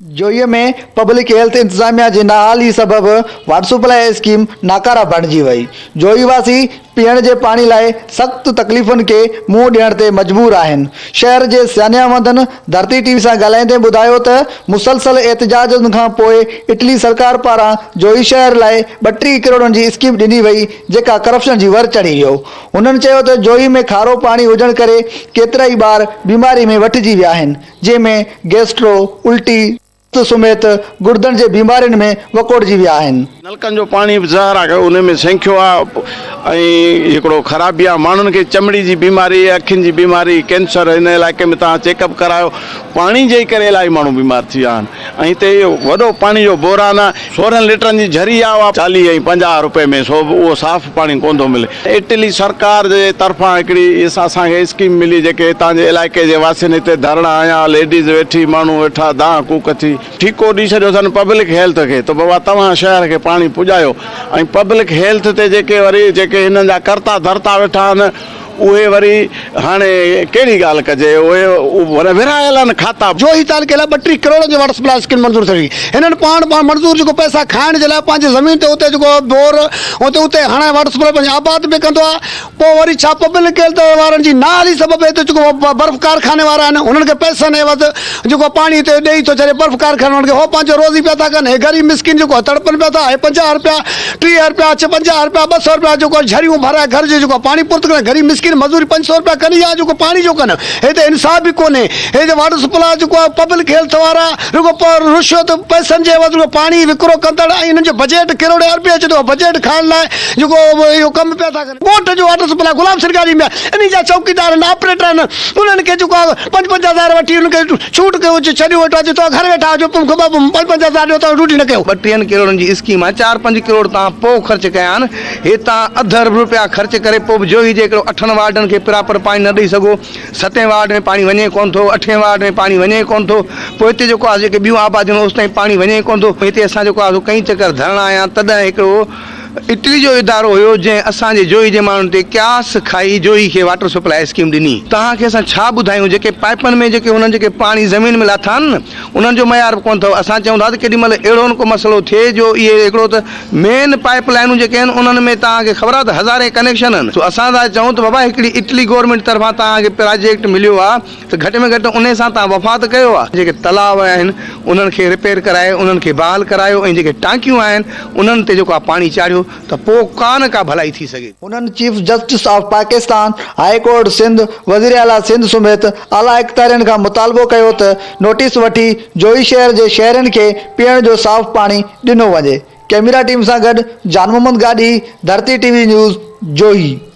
Johi ۾ public health انتظاميا جي نااهلي سبب واٽر سپلاء اسڪيم ناڪاره بڻجي وئي، جوهي واسي پيئڻ جي پاڻي لاء سخت تڪليفن کي منهن ڏيڻ تي مجبور آهن، شهر جي سيانياوندن ڌرتي ٽي وي سان ڳالهائيندي ٻڌايو ته مسلسل احتجاجن کان پوء اٽلي سرڪار پاران جوهي شهر لاء 32 ڪروڙن جي اسڪيم ڏني وئي جيڪا ڪرپشن جي ور چڙهي ويو، هنن چيو ته جوهي ۾ کارو پاڻي هجڻ ڪري ڪيترائي ٻار بيماري ۾ وٺجي ويا آهن. جنهن ۾ گيسٽرو، الٽي، دست سميت گڙدن جي بيمارين ۾ وڪوڙجي ويا آهن. نلڪن جو پاڻي به زهر آ ان ۾ سينکيو آ ۽ هڪڙو خرابي آ ماڻهن کي چمڙي جي بيماري اکين جي بيماري ڪينسر هن علائقي ۾ توهان چيڪ اپ ڪرايو پاڻي جي ڪري الاهي ماڻهو بيمار ٿي ويا آهن ۽ هتي وڏو پاڻي جو بحران آ 16 ليٽرن جي جھري آ اها 40 ۽ 50 روپئي ۾ سو به اهو صاف پاڻي ڪونه ٿو ملي. اٽلي سرڪار جي طرفان هڪڙي اسان کي اسڪيم ملي جيڪي هتان جي علائقي جي واسين هتي ڌرڻا هنيا ليڊيز ويٺي ماڻهو ويٺا دانهن ڪوڪ ٿي ٺيڪو ڏئي ڇڏيو اٿن پبلڪ هيلٿ کي ته بابا توهان شهر کي پاڻي پڄايو ۽ پبلڪ هيلٿ تي جيڪي وري جيڪي هنن جا ڪرتا ڌرتا ويٺا آهن اهي وري هاڻي ڪهڙي ڳالهه ڪجي اهي ورهايل آهن کاتا. جوهي تعلقي لاء 32 ڪروڙن جي واٽر سپلاء اسڪيم منظور ٿي وئي. هنن پاڻ پاڻ منظور جيڪو پئسا کائڻ جي لاء پنهنجي زمين تي اتي جيڪو بور اتي اتي هڻائي واٽر سپلاء پنهنجي آباد به ڪندو آهي پوء وري ڇا پبلڪ هيلٿ وارن جي نااهلي سبب هتي جيڪو برف ڪارخاني وارا آهن انهن کي پئسن عيوض جيڪو پاڻي هتي ڏئي ٿو ڇڏي برف ڪارخاني وارن کي هو پنهنجو روزي پيا ٿا ڪن هي غريب مسڪين جيڪو تڙپن پيا ٿا هي 50 رپيا 30 رپيا 50 رپيا 200 رپيا جيڪو جھريون ڀرائي گھر جو جيڪو پاڻي پورت ڪن غريب مسڪين مزوري 500 رپيا ڪن يا جيڪو پاڻي جو ڪن هتي انصاف به ڪونهي هي جو واٽر سپلاء جيڪو آهي پبلڪ هيلٿ وارا رڳو رشوت پئسن جي عيوض رڳو پاڻي وڪرو ڪندڙ ۽ انهن جو بجيٽ ڪروڙين اربين اچي ٿو بجيٽ کائڻ لاء جيڪو اهو ڪم پيا ٿا ڪن. ڳوٺ جو واٽر سپلاء غلام سرڪاري ۾ آهي انهي جا چوڪيدار آهن آپريٽر آهن انهن کي جيڪو آهي پنج پنج هزار وٺي انهن کي ڇوٽ ڪيو ڇڏيو ويٺو آهي توهان گهر ويٺا هجو پنج پنج هزار ڏيو توهان ڊيوٽي نه ڪيو. ٻٽيهن ڪروڙن جي اسڪيم آهي چار پنج ڪروڙ توهان پوء خرچ ڪيا آهن هي توهان اڌ ارب روپيا خرچ ڪري پوء به جوهي جي هڪڙو اٺن وارڊن کي پراپر پاڻي نه ڏئي سگهو ستين وارڊ ۾ پاڻي وڃي ڪونه ٿو اٺين وارڊ ۾ پاڻي وڃي ڪونه ٿو پوء هتي جيڪو آهي جيڪي ٻيون آباديون آهن اوستائين پاڻي وڃي ڪونه ٿو هتي اسان جيڪو آهي سو ڪئين چڪر ڌرڻا هنيا تڏهن هڪڙو اٽلي جو ادارو هيو جنهن اسان جي جوهي جي ماڻهن تي قياس کائي جوهي کي واٽر سپلاء اسڪيم ڏني. توهان کي اسان ڇا ٻڌايون جيڪي پائپن ۾ جيڪي هنن جيڪي پاڻي زمين ۾ لاٿا آهن نه انهن جو معيار به ڪونه اٿو اسان چئون ٿا ته ڪيڏي مهل اهڙو نه ڪو مسئلو ٿئي جو اهي هڪڙو ته مين پائپ لائنون جيڪي آهن انهن ۾ توهان کي خبر آهي ته هزارين ڪنيڪشن آهن سو اسان ٿا چئون ته بابا هڪڙي اٽلي گورنمينٽ طرفان توهان کي پراجيڪٽ مليو آهي ته گهٽ ۾ گهٽ انهي سان توهان وفا ته ڪيو آ. جيڪي تلاء آهن انهن کي رپيئر ڪرائي انهن کي بحال ڪرايو ۽ جيڪي ٽانڪيون آهن انهن تي جيڪو آ پاڻي چاڙهيو ته پوء ڪا نه ڪا ڀلائي ٿي سگهي. هنن chief justice of Pakistan, high court Sindh, وزيراعليٰ سنڌ سميت اعليٰ اختيارين کان مطالبو ڪيو ته نوٽيس وٺي جوهي شهر جي شهرين کي پيئڻ جو صاف پاڻي ڏنو وڃي. ڪئميرا ٽيم سان گڏ Jan Muhammad Gadhi, Dharti T V news, Johi.